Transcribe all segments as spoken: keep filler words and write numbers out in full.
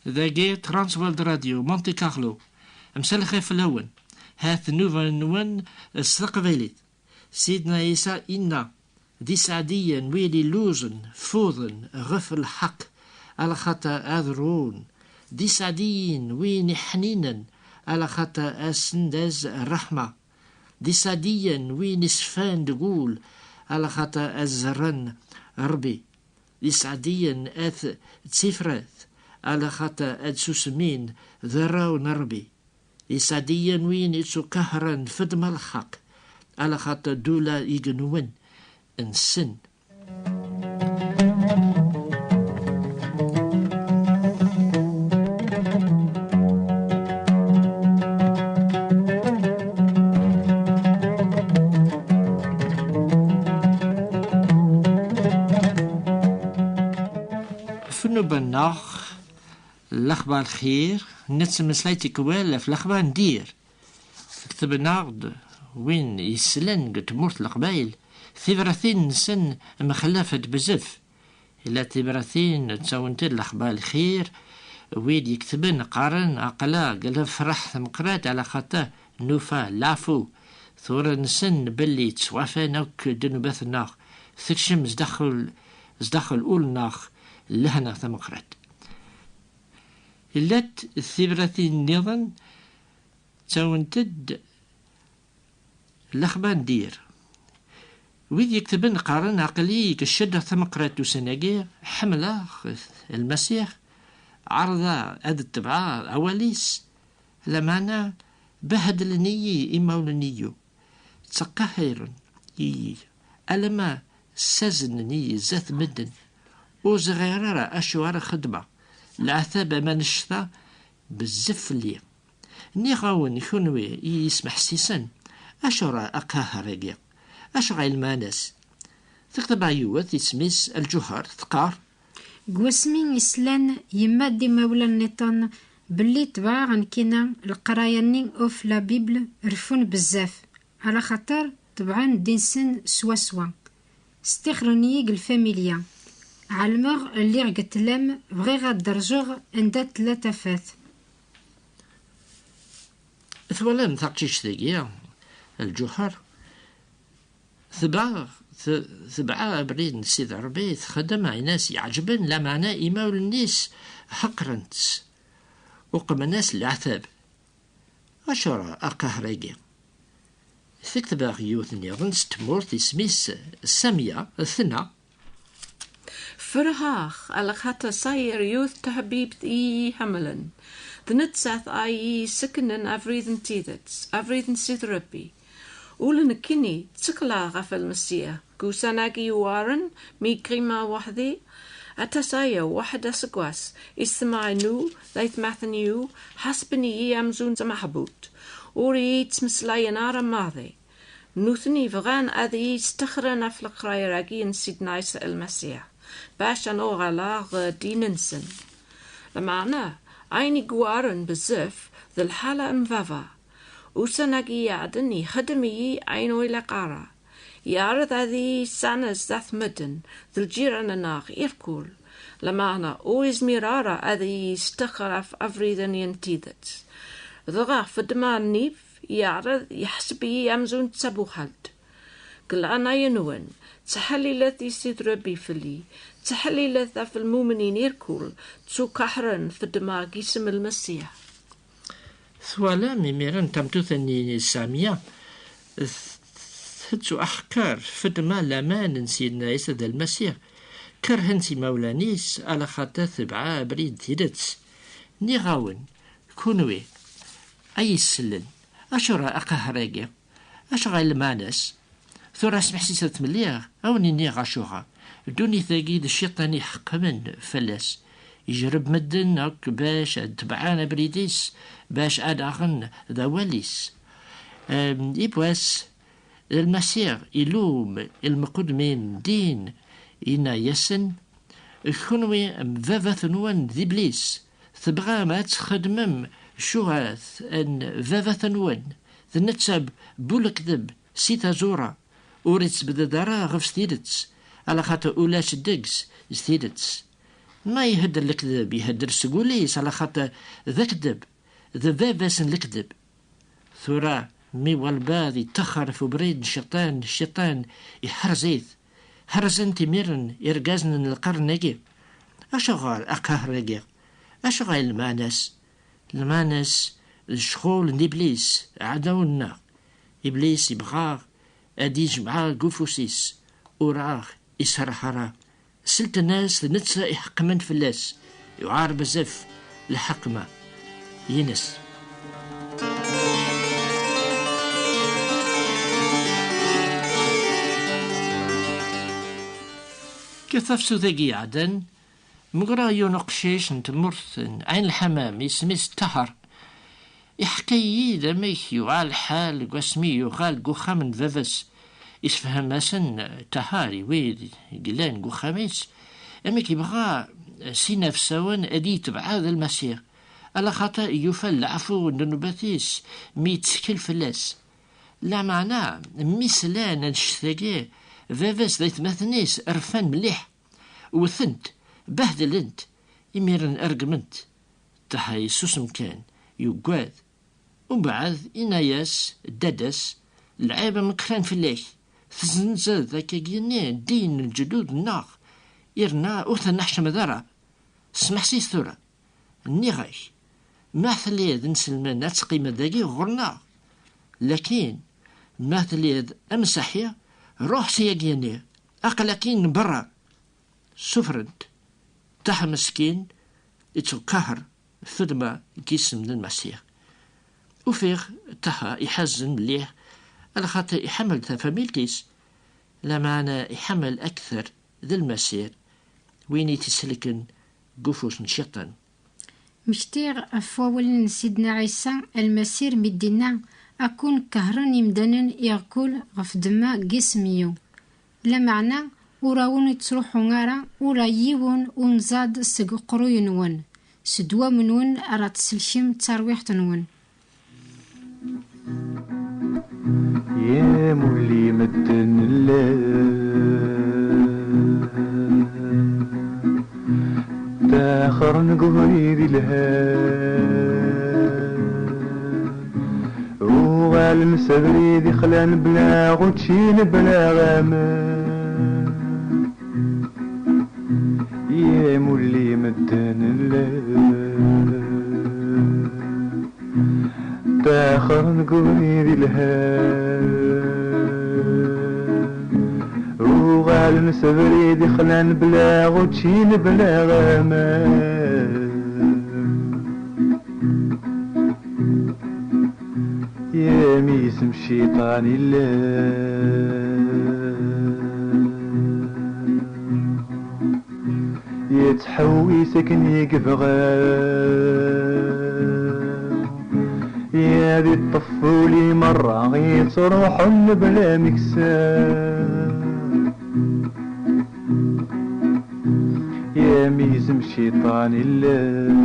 Dagi Transworld Radio Monte Carlo. Mselxir fell-awen. Hat nnuba-nwen s teqbaylit. Sidna Ɛisa inna: "D iseɛdiyen win illuẓen, ffuḍen ɣef lḥeqq, alaxaṭer ad run. D iseɛdiyen win iḥninen, alaxaṭer ad sen-d-taz ṛṛeḥma. D iseɛdiyen win isfan deg wul, alaxaṭer ad ẓren Ṛebbi. D iseɛdiyen at tifrat, alaxaṭer ad susmin d arraw n Ṛebbi. D iseɛdiyen win ittuqahren f ddma lxeqq, alaxaṭer d ula igenwen nsen." F nnuba-nneɣ, Lexbar lxir, nettmeslay tikwal ɣef lexbar n dir. Ketben-aɣ-d win yeslan deg tmurt n Leqbayel tibratin-nsen mxellafent bezzaf. Ila tibratin ttawent-d lexbar lxir, wid yeketben qqaren: "Aql-aɣ deg lefraḥ tameqqrat, ala xaṭer nufa leɛfu. Tura nessen belli ttwafan akk ddnubat-nneɣ, tekcem zdaxel, zdaxel ul-nneɣ lehna tameqqrat." Illant tibratin nniḍen ttawent-d lexbar n dir. Wid yeketben qqaren: "Aql-i deg ccedda tameqqrat ussan-agi, ḥemmleɣ Lmasiḥ, ɛerḍeɣ ad tebɛeɣ awal-is, lameɛna behdlen-iyi imawlan-iw, ttqahiren-iyi, alamma ssaznen-iyi zdat medden, ur ẓriɣ ara acu ara xedmeɣ, leɛtab am annect-a bezzaf fell-i." Nniɣ-awen, kunwi i yi-yesmeḥsisen, acuɣer aqaher-agi? Acuɣer i lmaɛna-s? Tektab-aɣ yiwet, isem-is Lǧuher, teqqar: Deg wasmi i slan yemma d imawlan nniḍen belli tebɛeɣ nekkini leqraya-nni of la Bible rfun bezzaf, ala xaṭer tebɛen ddin-nsen swaswa. Stixren-iyi deg lfamilya. Ɛelmeɣ lliɣ deg ṭṭlam, bɣiɣ ad d-rzuɣ anda tella tafat. Twalam taqcict-agi, Lǧuher? Tebɛa, te-, tebɛa abrid n Sidi Ṛebbi, txeddem ayen as-iɛeǧben, lameɛna imawlen-is ḥeqren-tt, uqmen-as leɛtab. Acuɣer aqaher-agi? Tektab-aɣ yiwet nniḍen s tmurt, isem-is Samya, tenna: Ferḥeɣ, ala xaṭer sɛiɣ yiwet teḥbibt i yi-iḥemmlen. D nettat ay iyi-iseknen abrid n tidet, abrid n Sidi Ṛebbi. Ula d nekkini ttekleɣ ɣef Lmasiḥ. Deg ussan-agi iweɛren, mi ggrimeɣ weḥd-i, aṭas aya, waḥed aseggas, ijtamaɛ-inu d aytmaten-iw ḥasben-iyi amzun d tameḥbubt. Ur iyi-ttmeslayen ara maḍi. Nutni bɣan ad iyi-stexren ɣef leqraya-agi n Sidna Ɛisa Lmasiḥ, bac ad uɣaleɣ d ddin-nsen. Lameɛna, ayen i iweɛren bezzaf d lḥala n baba. Ussan-agi iɛeddan ixeddem-iyi ayen ur ilaq ara. Yeɛreḍ ad iyi-yesseɛna zdat medden d lǧiran-nneɣ irkul, lameɛna ur izmir ara ad iyi-yestexer ɣef abriden n tidet. Dɣa xeddmeɣ nnif, yeɛreḍ yeḥseb-iyi amzun d tabuḥalt. Deg leɛnaya-nwen, ttḥellilet i Sidi Ṛebbi fell-i, ttḥellilet ɣef lmumnin irkul ttukaḥren xeddmeɣ deg isem n Lmasiḥ. Twalam imiren tameṭṭut-nni n Samya, t-, tettuḥqer, txeddem laman n Sidna Ɛisa d Lmasiḥ. Kerhen-tt imawlan-is, ala xaṭer tebɛa abrid n tidet. Nniɣ-awen, kunwi ay isellen, acuɣer aqaher-agi? Acuɣer i lmeɛna-s? Tura smeḥsiset mliḥ, a wen-iniɣ acuɣer. Ddunit-agi d cciṭan iḥekmen fell-as. Yejreb medden akk bac ad tebɛen abrid-is, bac ad aɣen d awal-is. Em, yiwwas, Lmasiḥ ilum lmuqeddmin n ddin, yenna-yasen: Kunwi am baba-twen d Iblis, tebɣam ad txedmem ccuɣat n baba-twen, d netta bu lekdeb si taẓura, ur ittebdad ara ɣef tidet, ala xaṭer ulac deg-s s tidet. Ma ihedder lekdeb, ihedder seg wul-is, ala xaṭer d akdeb, d baba-s n lekdeb. Tura, mi walbeɛḍ yettaxer ɣef ubrid n cciṭan, cciṭan iḥrez-it. Ḥerzen-t imiren irgazen n lqern-agi. Acuɣer aqaher-agi? Acuɣer i lmeɛna-s? Lmeɛna-s d ccɣel n Iblis, aɛdaw-nneɣ. Iblis yebɣa ad d-ijmeɛ deg ufus-is, ur aɣ-iserreḥ ara. S letnayen-is d netta iḥekmen fell-as, yuɛer bezzaf lḥekma-ines. Deg tafsut-agi iɛeddan, meggreɣ yiwen uqcic n tmurt n Ɛin Lḥamam, isem-is Ṭaher. Iḥka-yi-d amek yuɣal lḥal deg wasmi yuɣal deg uxxam n baba-s. Isefhem-asen Ṭaher i wid yellan deg uxxam-is, amek yebɣa s inafsawen ad yetbeɛ d Lmasiḥ, ala xaṭer yufa leɛfu n ddnubat-is mi yettkel fell-as. Lameɛna, mi slan annect-agi, baba-s d aytmaten-is rfan mliḥ, wten-t, behdlen-t, imiren regmen-t. Ṭaher yessusem kan, yuggad. Umbeɛd, yenna-yas dada-s: "Lɛib amek kan fell-ak, tezzenzeḍ akkagi-nni ddin n lǧedud-nneɣ, yerna ur ten-neḥcameḍ ara. Smeḥs-it tura. Nniɣ-ak, ma telliḍ inselmen ad teqqimeḍ dagi ɣur-neɣ. Lakin, ma telliḍ amsaḥi, ruḥ syagi-nni, aql-akin berra." Sufren-t. Ṭaher meskin, ittqaher xedma n yisem n Lmasiḥ. Ufiɣ Ṭaher iḥazen mliḥ, ala xaṭer iḥemmel tafamilt-is, lameɛna iḥemmel akter d Lmasiḥ, win i t-iselken deg ufus n cciṭan. Mmektiɣ ɣef wawalen n Sidna Ɛisa Lmasiḥ mi d-inna: "Ad ken-qehren yimdanen iɣ kul ɣef ddemma n yisem-iw." Lameɛna, ur awen-ittruḥu ara ula yiwen unẓad seg uqerruy-nwen, s ddwam-nwen ara tselkem tarwiḥt-nwen. Yamulli medden llan ttaxren deg ubrid ilhan, uɣalen s abrid ixlan bla učči bla aman. Yamulli medden llan ttaxren deg ubrid ilhan, uɣalen s abrid ixlan bla učči bla aman. Yam isem cciṭan illan yettḥewwis akken i yebɣa, ad iṭṭef uli merra yettruḥun bla miksa. Yam izem cciṭan illan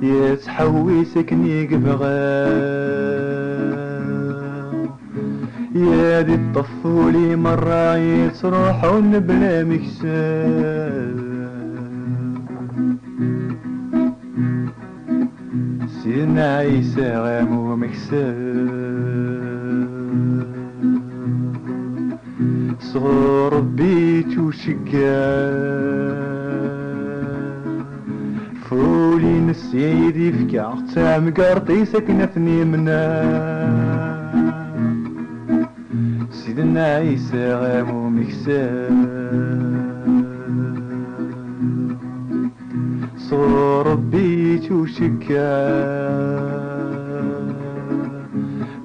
yettḥewwis akken i yebɣa, ad iṭṭef uli merra yettruḥun bla miksa. Sidna Ɛisa am umeksa sɣur Ṛebbi yettucegga, f ul-ines i d-yefka d tamgerṭ-is akken ad ten-imneɛ. Sidna Ɛisa am umeksa sɣur Ṛebbi yettucekka,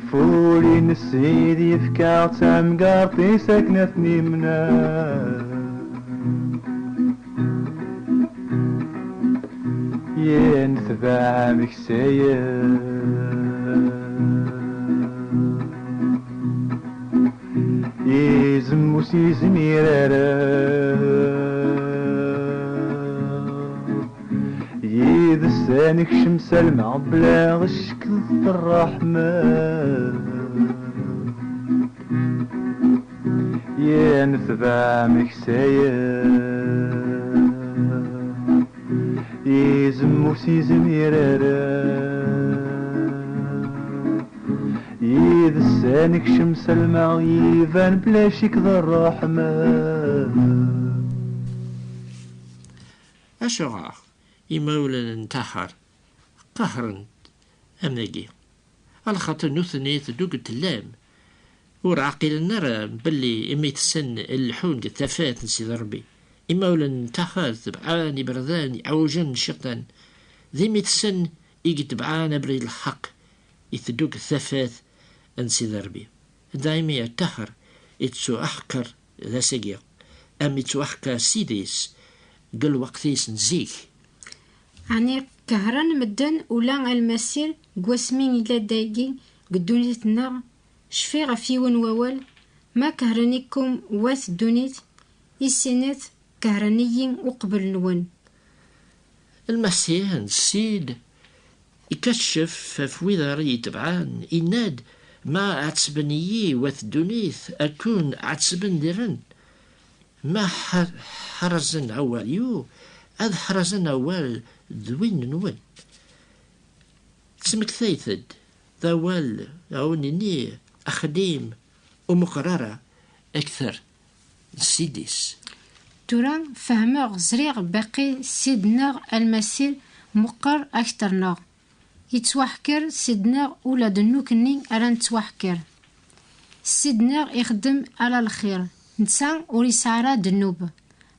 f ul-ines i d-yefka d tamgerṭ-is akken ad ten-imneɛ. Yetbeɛ ameksa-ya izem ur s-yezmir ara, yid-s ad nekcem s lmeɛbla ccek d ṛṛeḥma. Yenfeɛ meksayen, izem ur s-izmir ara. Yid-s ad nekcem s alma iban bla ccek d ṛṛeḥma. Acuɣer imawlan n Ṭaher qehren am dagi? Alaxaṭer nutni tedduget tellam, ur ɛqilen ara belli imitsen leḥḥun deg tafat n Sidi Ṛebbi. Imawlan n Ṭaher tebɛen iberdan iɛewjen n cciṭan. D imitsen i itebɛen abrid n lḥeqq iteddu deg tafat n Sidi Ṛebbi. Daymi Ṭaher ittuḥeqqer d ass-agi, am ittuḥeqqer Ssid-is deg lweqt-is n zik. Ɛni kehren medden ula a Lmasir deg wasmi yella dagi deg ddunit-nneɣ? Cfiɣ ɣef yiwen wawal, ma kehren-ikum wat ddunit, issinet kehren-iyi uqbel-nwen. Lmasih n Ssid ikeccef ɣef wid ara yetebɛen, yenna-d, ma ɛettben-iyi wat ddunit, ad kun-ɛettben diren. Ma ḥer-, ḥerzen awal-iw, ad ḥerzen awal d win-nwen. Ttmektayet-d d awal, a wen-nini, axeddim ur meqqer ara akter n Ssid-is. Tura fehmeɣ, ẓriɣ baqi Ssid-nneɣ a Lmasir meqqer akter-nneɣ. Yettwaḥker Ssid-nneɣ ula d nukni ara nettwaḥker. Ssid-nneɣ ixeddem ala lxir, netta ur yesɛi ara ddnub.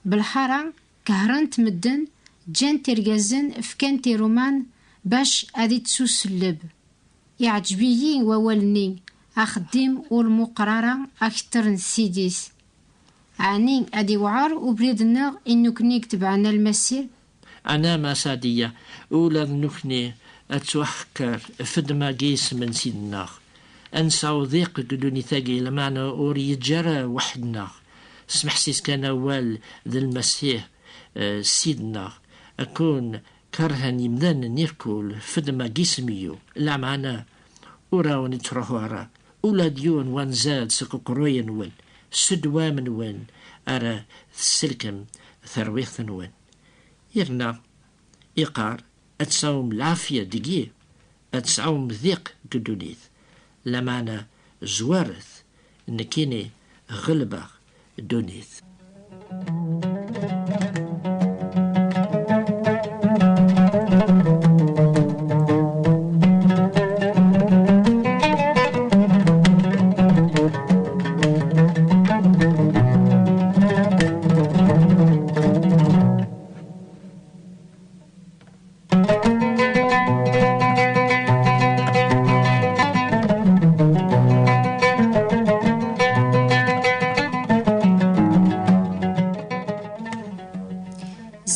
Belḥara kehren-t medden, ǧǧan-t irgazen, fkan-t i Ṛuman bac ad ittuselleb. Iɛǧeb-iyi wawal-nni, axeddim ur meqqer ara akter n Ssid-is. Ɛni ad iwɛer ubrid-nneɣ i nukni itebɛen a Lmasir? Anama Sadiya, ula d nukni ad ttwaḥekker f ddem agi isem n Ssid-nneɣ. Ad nesɛu diq deg ddunit-agi, lameɛna ur yeǧǧi ara weḥd-nneɣ. Smeḥsis kan awal d Lmasiḥ, eh, Ssid-nneɣ. Ad kun-kerhen yimdanen irkul f ddem agi isem-iw. Lameɛna ur awen-ittruḥu ara ula d yiwen wanzad seg uqerruy-nwen, s ddwam-nwen ara tesselkem tarwiḥt-nwen. Yerna iqqar, ad tesɛum lɛafya deg-i, ad tesɛum diq deg ddunit. Lameɛna zwaret, nekkini ɣelbeɣ ddunit.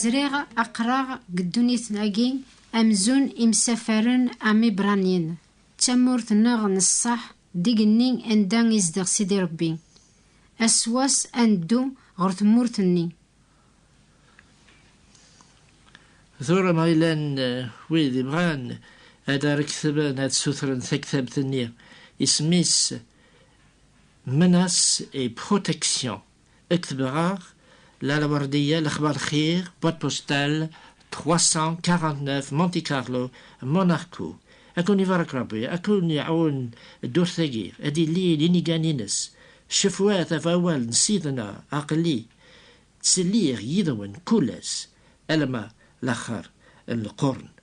Ẓriɣ aqraɣ deg ddunit-agi amzun imsafaren am Ibraniyen, d tamurt-nneɣ n ṣṣeḥ, d igenni anda izdeɣ Sidi Ṛebbi. Ass wass ad neddu ɣer tmurt-nni. Tura ma yellan, eh, wid ibɣan ad rekben, ad sutren taktabt-nni, isem-is Menaces et Protection. Ketbeɣ-aɣ Lalla Werdiya, Lexbar Lxir, boîte postale trois cent quarante-neuf, Monte Carlo, Monaco. Ad ken-ibarek Ṛebbi, ad ken-iɛawen ddurt-agi, ad illi d inigan-ines. Cefwat ɣef wawal n Sidna, aql-i ttiliɣ yid-wen kul ass, alamma laxer n lqern.